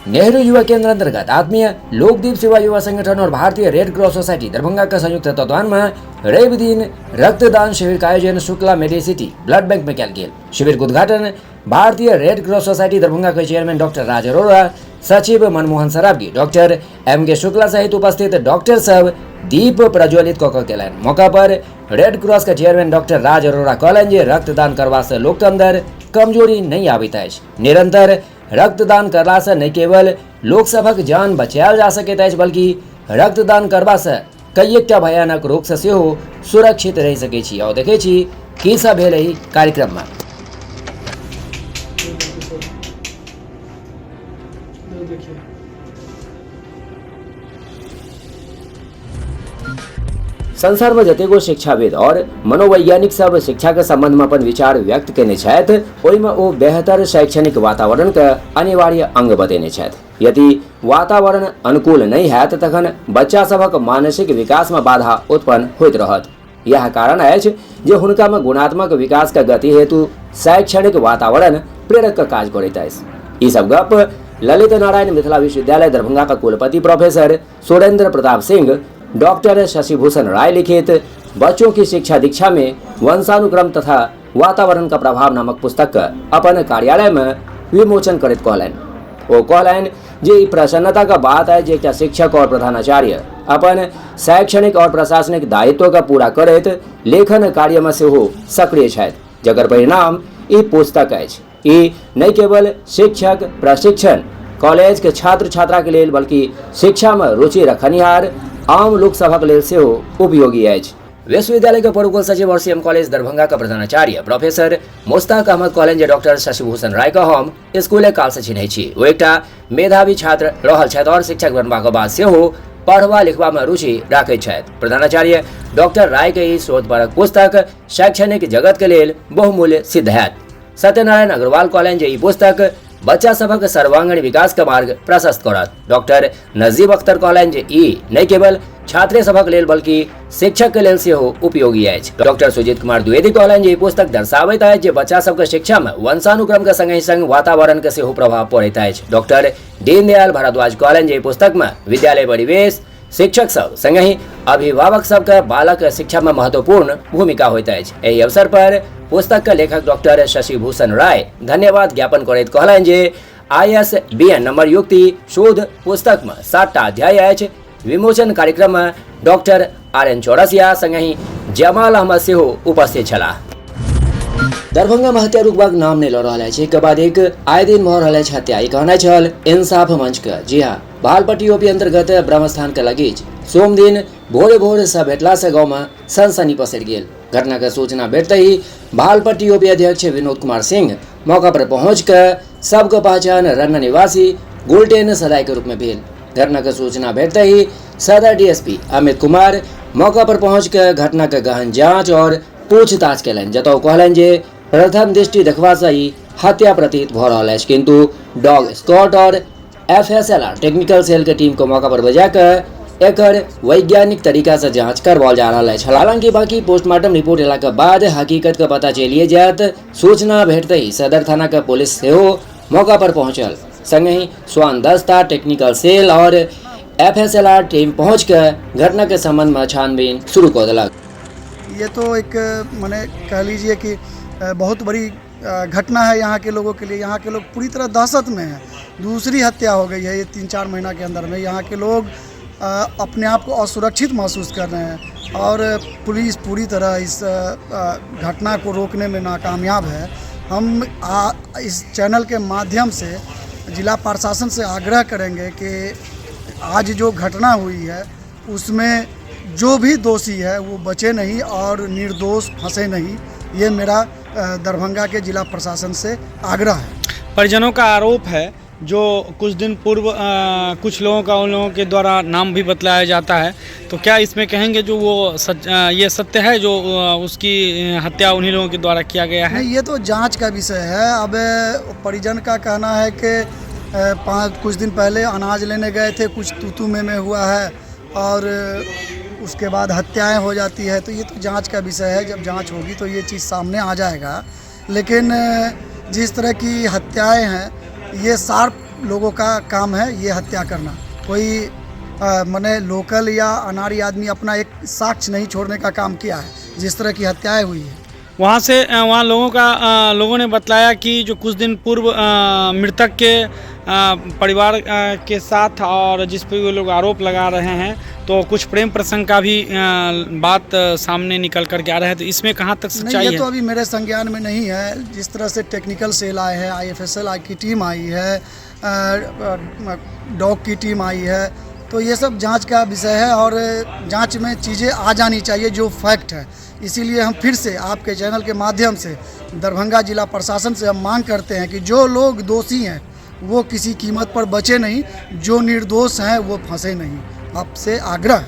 नेहरू युवा केंद्र अंतर्गत आत्मीय लोकदीप सेवा युवा संगठन और भारतीय रेड क्रॉस सोसाइटी दरभंगा के संयुक्त तत्वावधान में रवि दिन रक्तदान शिविर का आयोजन शुक्ला मेडिसिटी ब्लड बैंक में कयल गेल। शिविर के उद्घाटन भारतीय रेड क्रॉस सोसाइटी दरभंगा के चेयरमैन डॉक्टर राज अरोड़ा, सचिव मनमोहन सरावगी, डॉक्टर एम के शुक्ला सहित उपस्थित डॉक्टर सब दीप प्रज्वलित कऽ कऽ केलनि। मौका पर रेड क्रॉस के चेयरमैन डॉक्टर राज अरोड़ा कहलनि जे रक्तदान करबा से लोक के अंदर कमजोरी नहि आबैत अछि। निरंतर रक्तदान करला से नहि केवल लोक सभक जान बचायल जा सकैत अछि, बल्कि रक्तदान करबा से कई एकटा भयानक रोग से सेहो सुरक्षित रहि सकैत छी। और देखै छी की सब भेल एहि कार्यक्रम में। संसार में जतेको शिक्षाविद और मनोवैज्ञानिक सब शिक्षा के संबंध में अपन विचार व्यक्त केने छथि, ओहिमे ओ बेहतर शैक्षणिक वातावरण के अनिवार्य अंग बतेने छथि। यदि वातावरण अनुकूल नहि हैत तखन बच्चा सभक मानसिक विकास में बाधा उत्पन्न होइत रहत। यह कारण अछि जे हुनका में गुणात्मक विकास के गति हेतु शैक्षणिक वातावरण प्रेरक के काज करैत अछि। ई सब गप ललित नारायण मिथिला विश्वविद्यालय दरभंगा के कुलपति प्रोफेसर सुरेंद्र प्रताप सिंह डॉक्टर शशिभूषण राय लिखित बच्चों की शिक्षा दीक्षा में वंशानुक्रम तथा वातावरण का प्रभाव नामक पुस्तक अपन कार्यालय में विमोचन करैत कहलनि। ओ कहलनि जे ई प्रसन्नता का बात है जे एकटा शिक्षक और प्रधानाचार्य अपन शैक्षणिक और प्रशासनिक दायित्व का पूरा करैत लेखन कार्य में सेहो सक्रिय छथि, जकर परिणाम ई पुस्तक अछि। ई नहि केवल शिक्षक प्रशिक्षण कॉलेज के छात्र छात्रा के लेल बल्कि शिक्षा में रुचि रखनिहार आम लोक सभक लेल सेहो उपयोगी अछि। विश्वविद्यालय के पूर्व कुल सचिव और सीएम कॉलेज दरभंगा के प्रधानाचार्य प्रोफेसर मुश्ताक अहमद कहलनि जे डॉक्टर शशिभूषण राय के हम स्कूले काल से चिन्है छी। ओ एकटा मेधावी छात्र रहल छथि और शिक्षक बनबाक बाद सेहो पढ़बा लिखबा में रुचि राखैत छथि। प्रधानाचार्य डॉक्टर राय के ई शोधपरक पुस्तक शैक्षणिक जगत के लेल बहुमूल्य सिद्ध हैत। सत्यनारायण अग्रवाल कहलनि जे ई पुस्तक बच्चा सभक सर्वांगीण विकास के मार्ग प्रशस्त करत। डॉक्टर नजीब अख्तर कहलनि जे ई नहि केवल छात्रे सभक लेल बल्कि शिक्षक के लेल सेहो उपयोगी अछि। डॉक्टर सुजीत कुमार द्विवेदी कहलनि जे ई पुस्तक दर्शाबैत अछि जे बच्चा सबके शिक्षा में वंशानुक्रम के संगहि संग वातावरण के सेहो प्रभाव पड़ैत अछि। डॉक्टर दीनदयाल भारद्वाज कहलनि जे ई पुस्तक में विद्यालय परिवेश, शिक्षक सब संगहि अभिभावक सबके बालक शिक्षा में महत्वपूर्ण भूमिका होइत अछि। एहि अवसर पर पुस्तक के लेखक डॉक्टर शशिभूषण राय धन्यवाद ज्ञापन करैत कहलनि जे ISBN number युक्ति शोध पुस्तक में 7टा अध्याय अछि। विमोचन कार्यक्रम में डॉक्टर आर एन चौरसिया संगहि जमाल अहमद सेहो उपस्थित छलाह। दरभंगा में हत्या रुकबाक नाम नहि लऽ रहल अछि। एक के बाद एक आए दिन भऽ रहल अछि हत्या। ई कहनाइ छल इंसाफ मंच के। जी हाँ, भालपट्टी ओपी अंतर्गत ब्रह्मस्थान के लगीच सोमदिन भोरे भोर से भेटला से गांव में सनसनी पसरि गेल। घटना के सूचना भेटते ही भालपट्टी ओपी अध्यक्ष विनोद कुमार सिंह मौका पर पहुंच के सबके पहचान रन्ना निवासी गुलटेन सदाई के रूप में भेल। घटना के सूचना भेटते ही सदर डीएसपी अमित कुमार मौका पर पहुंच के घटना के गहन जांच और पूछताछ केलनि, जतऽ ओ कहलनि जे प्रथम दृष्टि देखबा से ही हत्या प्रतीत भऽ रहल अछि, किंतु डॉग स्क्वाड और एफएसएलआर टेक्निकल सेल के टीम को मौका पर बजा के एकर वैज्ञानिक तरीका से जांच करवाओल जा रहल अछि। हालांकि बाकी पोस्टमार्टम रिपोर्ट एला के बाद हकीकत के पता चलिए जायत। सूचना भेटते ही सदर थाना के पुलिस सेहो मौका पर पहुंचल, संगहि श्वान दस्ता, टेक्निकल सेल और एफएसएलआर टीम पहुंच के घटना के संबंध में छानबीन शुरू कर देलक। ये तो एक माने कह लीजिए कि बहुत बड़ी घटना है यहाँ के लोगों के लिए। यहाँ के लोग पूरी तरह दहशत में हैं। दूसरी हत्या हो गई है ये 3-4 महीना के अंदर में। यहाँ के लोग अपने आप को असुरक्षित महसूस कर रहे हैं और पुलिस पूरी तरह इस घटना को रोकने में नाकामयाब है। हम इस चैनल के माध्यम से जिला प्रशासन से आग्रह करेंगे कि आज जो घटना हुई है उसमें जो भी दोषी है वो बचे नहीं और निर्दोष फंसे नहीं। ये मेरा दरभंगा के जिला प्रशासन से आग्रह है। परिजनों का आरोप है जो कुछ दिन पूर्व कुछ लोगों का उन लोगों के द्वारा नाम भी बतलाया जाता है, तो क्या इसमें कहेंगे जो वो सच, ये सत्य है जो उसकी हत्या उन्हीं लोगों के द्वारा किया गया है? नहीं, ये तो जांच का विषय है। अब परिजन का कहना है कि कुछ दिन पहले अनाज लेने गए थे, कुछ तूतू में हुआ है और उसके बाद हत्याएं हो जाती है, तो ये तो जांच का विषय है। जब जांच होगी तो ये चीज़ सामने आ जाएगा। लेकिन जिस तरह की हत्याएं हैं ये सार्फ लोगों का काम है ये हत्या करना। कोई मने लोकल या अनाड़ी आदमी अपना एक साक्ष्य नहीं छोड़ने का काम किया है, जिस तरह की हत्याएं हुई है। वहाँ से वहाँ लोगों का लोगों ने बतलाया कि जो कुछ दिन पूर्व मृतक के परिवार के साथ और जिस पे वो लोग आरोप लगा रहे हैं, तो कुछ प्रेम प्रसंग का भी बात सामने निकल कर के आ रहा है, तो इसमें कहाँ तक नहीं, सच्चाई ये है? तो अभी मेरे संज्ञान में नहीं है। जिस तरह से टेक्निकल सेल आए हैं, आईएफएसएल की टीम आई है, डॉग की टीम आई है, तो ये सब जांच का विषय है और जांच में चीज़ें आ जानी चाहिए जो फैक्ट है। इसीलिए हम फिर से आपके चैनल के माध्यम से दरभंगा जिला प्रशासन से हम मांग करते हैं कि जो लोग दोषी हैं वो किसी कीमत पर बचे नहीं, जो निर्दोष हैं वो फंसे नहीं। आपसे आग्रह है।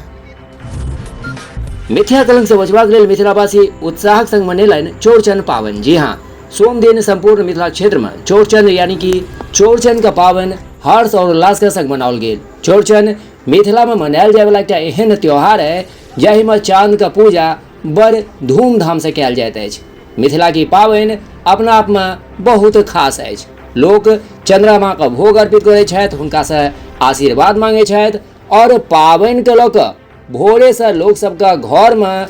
मिथ्या कलंक से बचबाक लेल मिथिलावासी उत्साहक संग मनेलनि चौरचन पावन। जी हाँ, सोम दिन संपूर्ण मिथिला क्षेत्र में चौरचन यानी कि चौरचन का पावन हर्ष और उल्लास के संग मनाओल गेल। चौरचन मिथिला में मनायल जाय वाला एकटा एहन त्योहार है जाहि में चांद का पूजा बड़ धूमधाम से कयल जाइत अछि। मिथिला की पावन अपना आप में बहुत खास अछि। लोक चंद्रमा के भोग अर्पित करै छथि, हुनका से आशीर्वाद मांगै छथि और पावन के लऽ कऽ भोरे से लोक सबके घर में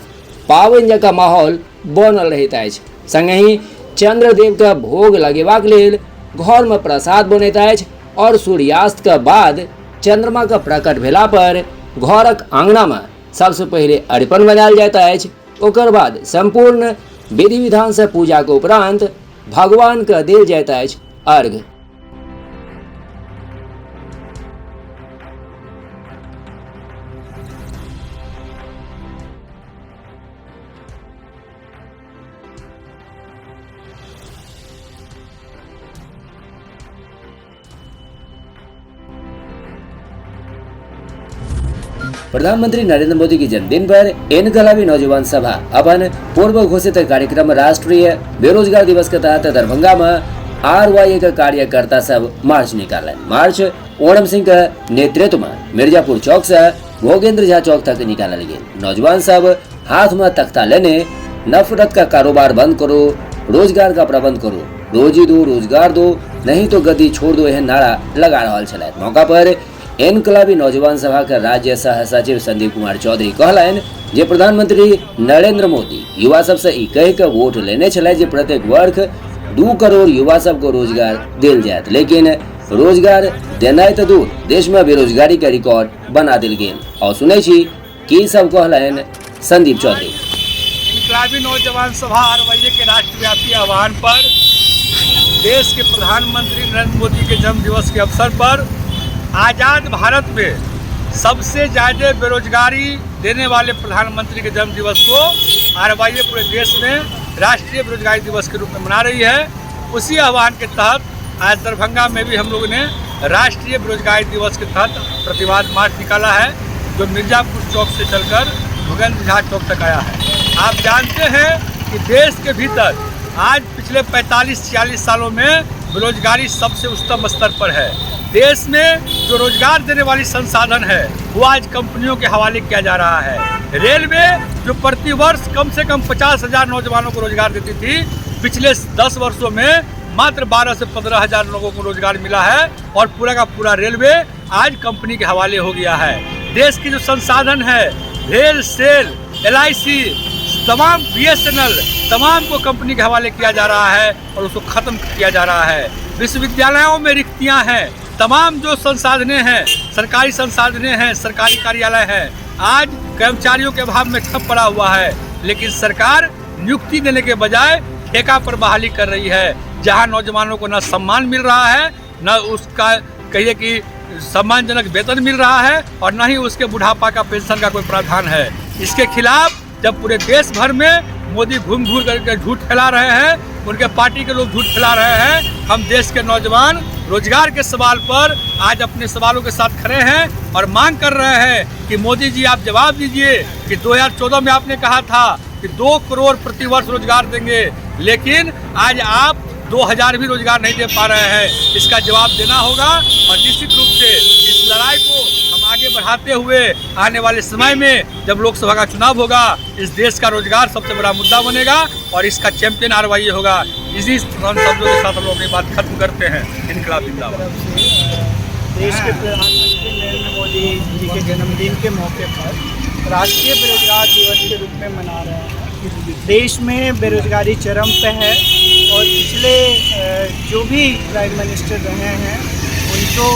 पाबनि जकाँ माहौल बनल रहैत अछि। संगहि चंद्रदेव के भोग लगेबाक लेल घर में प्रसाद बनैत अछि और सूर्यास्त के बाद चंद्रमा के प्रकट भेला पर घरक आंगना में सबसे पहिले अरिपन बनायल जाइत अछि। ओकर बाद संपूर्ण विधि विधान से पूजा के उपरांत भगवान के देल जाइत अछि अर्घ। प्रधानमंत्री नरेंद्र मोदी के जन्मदिन पर इनकलाबी नौजवान सभा अपन पूर्व घोषित कार्यक्रम राष्ट्रीय बेरोजगार दिवस के तहत दरभंगा में आरवाईए के कार्यकर्ता सब मार्च निकालनि। मार्च ओणम सिंह के नेतृत्व में मिर्जापुर चौक से भोगेंद्र झा चौक तक निकालल गेल। नौजवान सब हाथ में तख्ता लेने नफरत का कारोबार बंद करो, रोजगार का प्रबंध करो, रोजी दो रोजगार दो, नहीं तो गद्दी छोड़ दो, एहन नारा लगा रहल छलथि। मौका पर इनकलाबी नौजवान सभा के राज्य सह सचिव संदीप कुमार चौधरी कहलनि जे प्रधानमंत्री नरेंद्र मोदी युवा सबसे ई कहि के वोट लेने छलथि जे प्रत्येक वर्ष 2 करोड़ युवा सबको रोजगार देल जायत, लेकिन रोजगार देनाइ तऽ दूर देश में बेरोजगारी के रिकॉर्ड बना देल गेल। और सुनै छी की सब कहलनि संदीप चौधरी। इनकलाबी नौजवान सभा आरवाईए के राष्ट्रव्यापी आह्वान पर देश के प्रधानमंत्री नरेंद्र मोदी के जन्म दिवस के अवसर पर आज़ाद भारत में सबसे ज़्यादा बेरोजगारी देने वाले प्रधानमंत्री के जन्म दिवस को आरवाईए पूरे देश में राष्ट्रीय बेरोजगारी दिवस के रूप में मना रही है। उसी आह्वान के तहत आज दरभंगा में भी हम लोगों ने राष्ट्रीय बेरोजगारी दिवस के तहत प्रतिवाद मार्च निकाला है, जो मिर्जापुर चौक से चलकर भोगेंद्र झा चौक तक आया है। आप जानते हैं कि देश के भीतर आज पिछले 45-46 सालों में बेरोजगारी सबसे उच्चतम स्तर पर है। देश में जो रोजगार देने वाली संसाधन है वो आज कंपनियों के हवाले किया जा रहा है। रेलवे जो प्रतिवर्ष कम से कम 50,000 नौजवानों को रोजगार देती थी, पिछले 10 वर्षों में मात्र 12 से 15 हजार लोगों को रोजगार मिला है और पूरा का पूरा रेलवे आज कंपनी के हवाले हो गया है। देश की जो संसाधन है, भेल, सेल, एलआईसी, तमाम बीएसएनएल, तमाम को कंपनी के हवाले किया जा रहा है और उसको ख़त्म किया जा रहा है। विश्वविद्यालयों में रिक्तियां हैं, तमाम जो संसाधनें हैं, सरकारी संसाधनें हैं, सरकारी कार्यालय हैं, आज कर्मचारियों के अभाव में ठप पड़ा हुआ है, लेकिन सरकार नियुक्ति देने के बजाय ठेका पर बहाली कर रही है, जहां नौजवानों को न सम्मान मिल रहा है, न उसका कहिए कि सम्मानजनक वेतन मिल रहा है और न ही उसके बुढ़ापा का पेंशन का कोई प्रावधान है। इसके खिलाफ जब पूरे देश भर में मोदी घूम घूम करके झूठ फैला रहे हैं, उनके पार्टी के लोग झूठ फैला रहे हैं, हम देश के नौजवान रोजगार के सवाल पर आज अपने सवालों के साथ खड़े हैं और मांग कर रहे हैं कि मोदी जी आप जवाब दीजिए कि 2014 में आपने कहा था कि 2 करोड़ प्रतिवर्ष रोजगार देंगे, लेकिन आज आप 2000 भी रोजगार नहीं दे पा रहे हैं। इसका जवाब देना होगा और निश्चित रूप से इस लड़ाई को हम आगे बढ़ाते हुए आने वाले समय में जब लोकसभा का चुनाव होगा, इस देश का रोजगार सबसे बड़ा मुद्दा बनेगा और इसका चैंपियन आरवाईए होगा। इसी शब्दों के साथ हम लोग अपनी बात खत्म करते हैं। इनकलाब जिंदाबाद। देश के प्रधानमंत्री नरेंद्र मोदी जी के जन्मदिन के मौके पर राष्ट्रीय बेरोजगार दिवस के रूप में मना रहे हैं। देश में बेरोजगारी चरम पे है और पिछले जो भी प्राइम मिनिस्टर रहे हैं उनको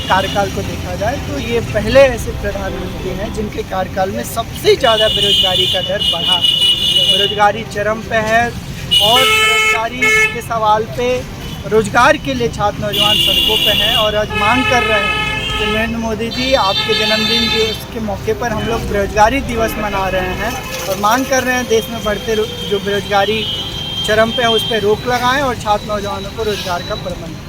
कार्यकाल को देखा जाए तो ये पहले ऐसे प्रधानमंत्री हैं जिनके कार्यकाल में सबसे ज़्यादा बेरोजगारी का दर बढ़ा। बेरोजगारी चरम पे है और बेरोजगारी के सवाल पे रोजगार के लिए छात्र नौजवान सड़कों पे हैं और आज मांग कर रहे हैं कि नरेंद्र मोदी जी आपके जन्मदिन दिवस के मौके पर हम लोग बेरोजगारी दिवस मना रहे हैं और मांग कर रहे हैं देश में बढ़ते जो बेरोजगारी चरम पे है उस पर रोक लगाएं और छात्र नौजवानों को रोजगार का प्रबंध।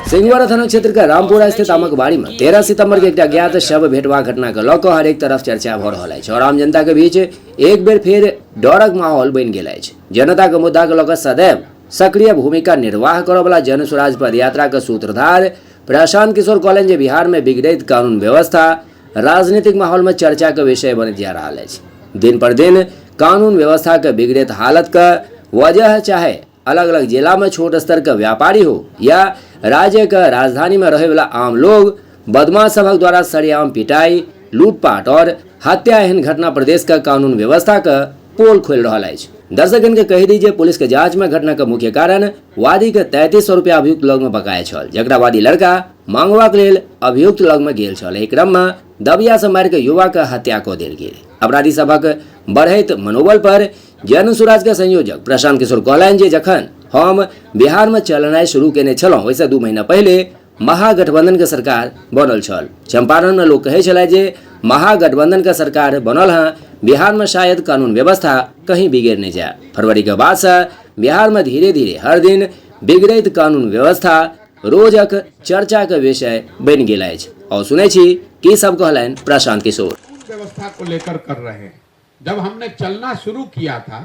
सिंहवाड़ा थाना क्षेत्र के रामपुरा स्थित आमक बाड़ी में 13 सितंबर के एक अज्ञात शव भेटवा घटना के लऽ कऽ हरेक तरफ चर्चा भऽ रहल अछि और आम जनता के बीच एक बेर फेर डरक माहौल बनि गेल अछि। जनता के मुद्दा के लऽ कऽ सदैव सक्रिय भूमिका निर्वाह करऽवला जन स्वराज पदयात्रा के सूत्रधार प्रशांत किशोर कहलनि जे बिहार में बिगड़ैत कानून व्यवस्था राजनीतिक माहौल में चर्चा के विषय बनैत जा रहल अछि। दिन पर दिन कानून व्यवस्था के बिगड़ैत हालत के वजह चाहे अलग अलग जिला में छोट स्तर के व्यापारी हो या राज्य के राजधानी में रहे वाला आम लोग, बदमाश सभक द्वारा सरेआम पिटाई, लूटपाट और हत्या एहन घटना प्रदेश के कानून व्यवस्था के पोल खोलि रहल अछि। दर्शकगण के कहि दी जे पुलिस के जांच में घटना के मुख्य कारण वादी के 3300 रुपया अभियुक्त लग में बकाया छल, जकरा वादी लड़का मांगबाक लेल अभियुक्त लग में गेल छल। एहि क्रम में दबिया से मारि के युवा के हत्या कऽ देल गेल। अपराधी सभक बढ़ैत मनोबल पर जन स्वराज के संयोजक प्रशांत किशोर कहलनि जे जखन हम बिहार में चलनाइ शुरू केने छलहुँ ओहिसँ 2 महीना पहिले महागठबंधन के सरकार बनल छल। चंपारण में लोग कहै छलै जे महागठबंधन के सरकार बनल हँ, बिहार में शायद कानून व्यवस्था कहीं बिगड़ नहीं जाए। फरवरी के बाद से बिहार में धीरे धीरे हर दिन बिगड़ैत कानून व्यवस्था रोजक चर्चा के विषय बनि गेल अछि। और सुनै छी की सब कहलनि प्रशांत किशोर। व्यवस्था को लेकर कर रहे हैं। जब हमने चलना शुरू किया था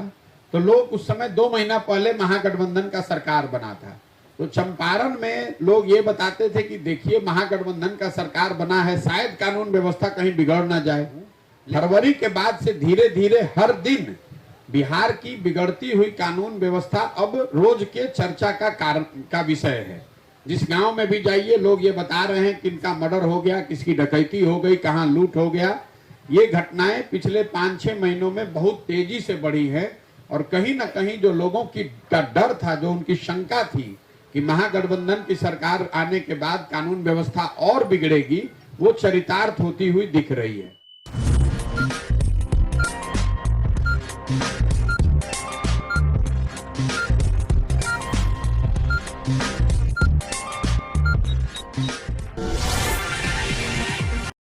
तो लोग उस समय 2 महीना पहले महागठबंधन का सरकार बना था, तो चंपारण में लोग ये बताते थे कि देखिए महागठबंधन का सरकार बना है, शायद कानून व्यवस्था कहीं बिगड़ ना जाए। फरवरी के बाद से धीरे धीरे हर दिन बिहार की बिगड़ती हुई कानून व्यवस्था अब रोज के चर्चा का कारण का विषय है। जिस गांव में भी जाइए लोग ये बता रहे हैं कि इनका मर्डर हो गया, किसकी डकैती हो गई, कहाँ लूट हो गया। ये घटनाएं पिछले 5-6 महीनों में बहुत तेजी से बढ़ी है और कहीं ना कहीं जो लोगों की का डर था, जो उनकी शंका थी कि महागठबंधन की सरकार आने के बाद कानून व्यवस्था और बिगड़ेगी, वो चरितार्थ होती हुई दिख रही है।